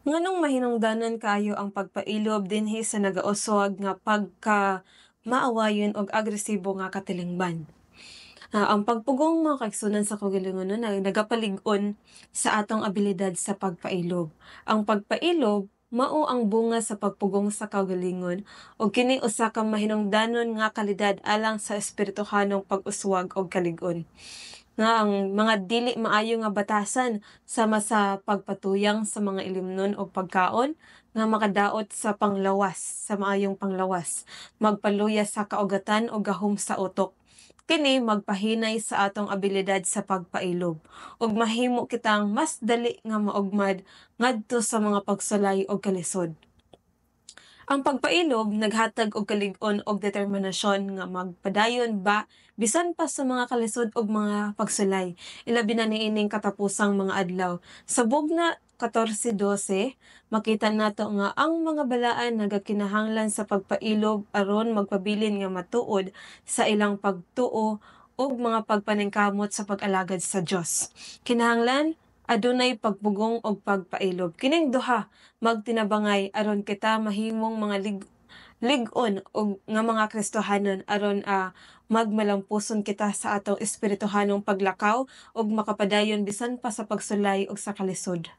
Nganong mahinungdanon kaayo ang pagpailob dinhi sa nagauswag nga pagka maawayon og agresibo nga katilingban? Ang pagpugong, mga kaigsuonan sa kaugalingon, no, na nagapalig-on sa atong abilidad sa pagpailob. Ang pagpailob mao ang bunga sa pagpugong sa kaugalingon ug kini usa ka mahinungdanon nga kalidad alang sa espirituhanong pag-uswag og kalig-on. Nga ang mga dili maayo nga batasan sama sa pagpatuyang sa mga ilimnon og pagkaon nga makadaot sa panglawas, sa maayong panglawas, magpaluya sa kaugatan o gahom sa utok. Kini magpahinay sa atong abilidad sa pagpailob ug mahimo kitang mas dali nga maugmad ngadto sa mga pagsulay og kalisod. Ang pagpailob naghatag og kalig-on og determinasyon nga magpadayon ba bisan pa sa mga kalisod og mga pagsulay, ilabi na niining katapusang mga adlaw. Sa Bugna 14:12, makita nato nga ang mga balaan nagakinahanglan sa pagpailob aron magpabilin nga matuod sa ilang pagtuo ug mga pagpaningkamot sa pag-alagad sa Dios. Kinahanglan adunay pagpugong og pagpailob. Kining duha magtinabangay aron kita mahimong mga lig-on og nga mga Kristohanon aron magmalampuson kita sa atong espirituhanong paglakaw ug makapadayon bisan pa sa pagsulay ug sa kalisod.